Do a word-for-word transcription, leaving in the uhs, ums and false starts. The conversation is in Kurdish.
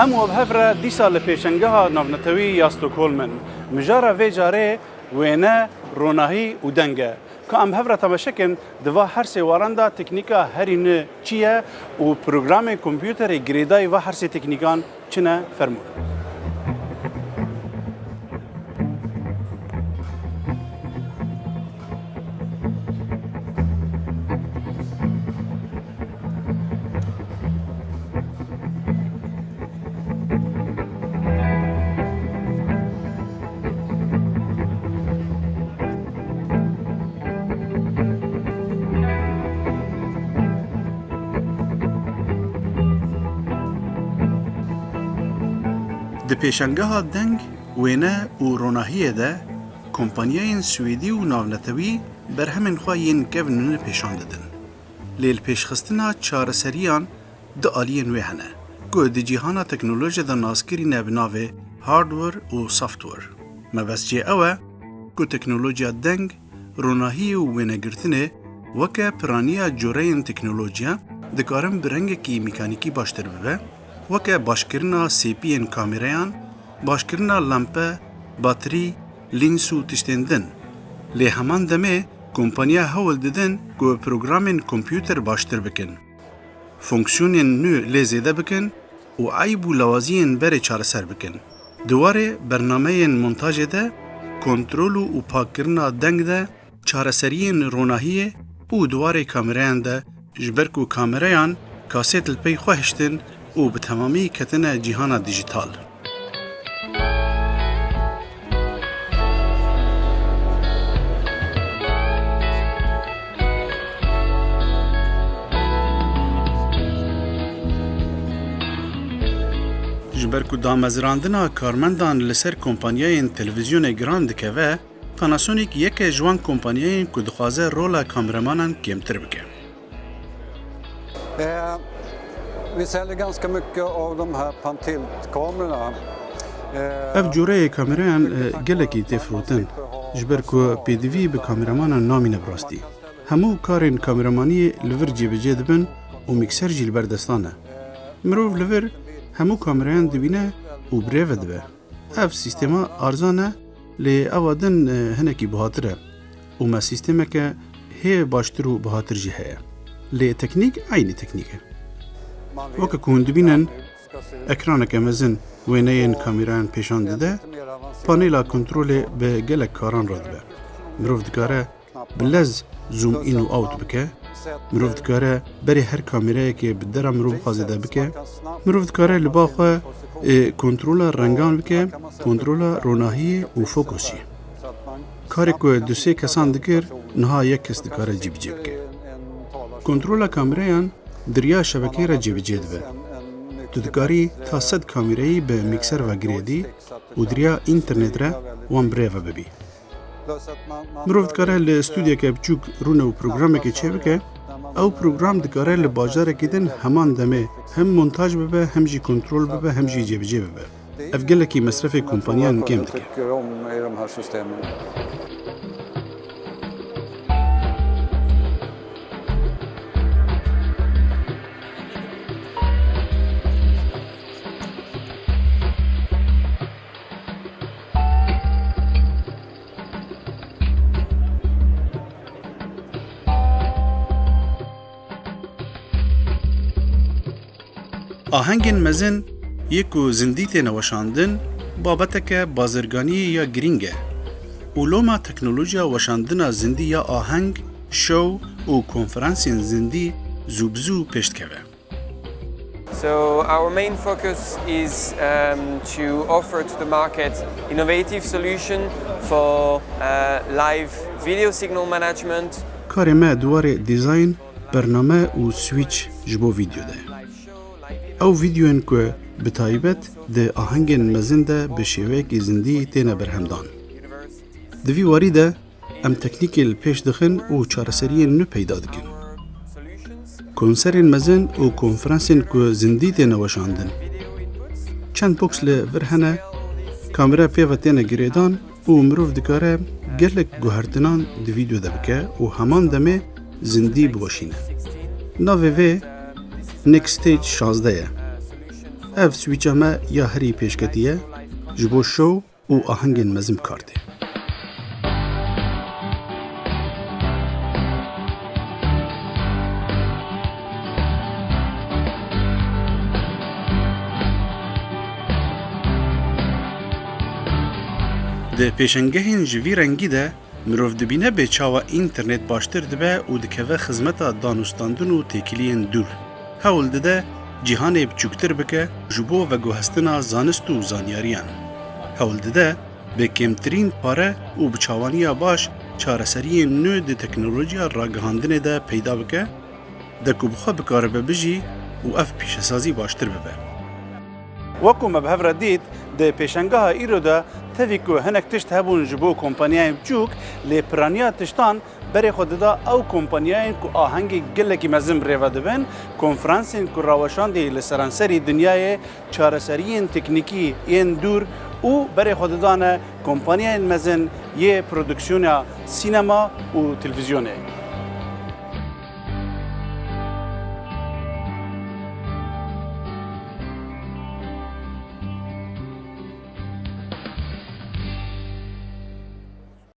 Em û bi hev re dîsa li pêşengeha navnetewî ya Stockholm in. Mijara vê carê wêne, ronahî û deng e. Ka em bi hev re temaşe kin, di va her sê waran de teknîka herî nû çi ye û programên kompûterê girêdayî va her sê teknîkan çi ne? Fermûn. Di pêşangeha deng, wêne û ronahiyê de kompanyayên Swêdî û navnetewî berhemên xwe yên kevn nû pêşan didin. Lê li pêşxistina çareseriyan du aliyên wê hene, ku di cîhana teknolojiyê de naskirî ne bi navê hardware û software. Mebest jê ew e, ku teknolojiya deng, ronahiyê û wênegirtinê weke piraniya coreyên teknolojiya dikarin bi rengekî mekanîkî baştir bibe, weke başkirina sêpiyên kamerayan, başkirina lampe, batirî, lîns û tiştên din. Lê heman demê kompaniya hewl didin ku programên kompûter baştir bikin, fonksiyonên nû lê zêde bikin û eyb û lawaziyên berê çareser bikin. Di warê bernameyên montajê de, kontrol û pakkirina deng de, çareseriyên ronahiyê û di warê kamerayan de, ji ber ku kamerayan kasêt li pey xwe hiştin û bi temamî ketine cîhana dîjîtal. Ji ber ku damezrandina karmendan li ser kompanyayên televîzyonê giran dikeve, Panasonic yeke ji wan kompanyayên ku dixwaze rola kameramanan kêmtir bike. Eh, vi säljer ganska mycket av de här pantiltkamerorna. Eh, Ev coreyê kamerayan, eh, gelekî tê firotin, ji ber ku pêdivî bi kameramanan namîne bi rastî. Hemû karên kameramaniyê li vir cêbicê dibin û mîkser jî li ber destan e. Mirov li vir hemû kamerayan dibîne û bi rê ve dibe. Ev sîstema arzan e, lê eva din, e, hinekî buhatir e û me sîstemeke hê baştir û buhatir jî heye. Lê teknîk eynî teknîk e. Weke ku hûn dibînin, ekraneke mezin wêneyên kamerayan pêşan dide, panêla kontrolê bi gelek karan radibe. Mirov dikare bi lez zoom in û out bike. Mirov dikare berê her kamerayekê bi dera mirov xwe zêde bike. Mirov dikare li ba xwe, e, kontrola rengan bike, kontrola ronahiyê û fokusê. Karê ku du sê kesan dikir, niha yek kes dikare cîbicê bike. Kontrola kamerayan di riya şebekeyê re cêbicê dibe. Tu dikarî ta sed kamerayî bi mîkser ve girêdî û di riya înternet re wan bi rê ve bibî. Mirov dikare li stûdyeke biçûk rûne û programekê çêbike. Ew program dikare li bajarekî din heman demê hem montaj bibe, hem jî kontrol bibe, hem jî cêbicê bibe. Ev gelekî mesrefê kompaniyan kêm dike. Ahengên mezin yê ku zindî têne weşandin, babeteke bazirganiyê ya girîng e û loma teknolojiya weşandina zindî ya aheng, şow û konferansên zindî zû bi zû pêş dikeve. So our main focus is, um, to offer to the market innovative solution for, uh, live video signal management. Karê me di warê dîzayn, bername û switch ji bo vîdeo de. Ew vîdeoyên ku bi taybet di ahengên mezin de bi şêweyekî zindî têne berhemdan. Di vî warî de, em teknîkê li pêş dixin û çareseriyên nû peyda dikin. Konserên mezin û konferansên ku zindî têne weşandin. Çend boks li vir hene, kamera pê ve têne girêdan û mirov dikare gelek guhertinan di vîdeo de bike û heman demê zindî biweşîne. Navê vê Next Stage şazdeh ye. Ev swîça me ya herî pêşketî ye ji bo şow û ahengên mezin bi kar tê. Di pêşengehên ji vî rengî de mirov dibîne bê çawa înternet baştir dibe û dikeve xizmeta danûstandin û têkiliyên dûr. Hewl dide cîhanê biçûktir bike ji bo veguhestina zanist û zanyariyan. Hewl dide bi kêmtirîn pare û bi çawaniya baş çareseriyên nû di teknolojiya ragihandinê de peyda bike, de ku bi xwe bikaribe bijî û ev pîşesazî baştir bibe. Wekû me bi hev re dît, di pêşengeha îro de tevî ku hinek tişt hebûn ji bo kompanyayên biçûk, lê piraniya tiştan berê xwe dida ew kompanyayên ku ahengê gelekî mezin bi rê ve dibin, konferansên ku raweşandî li seranserî dinyayê çareseriyên teknîkî yên dûr û berê xwe didane kompanyayên mezin yê produksiyona sînema û televîzyonê.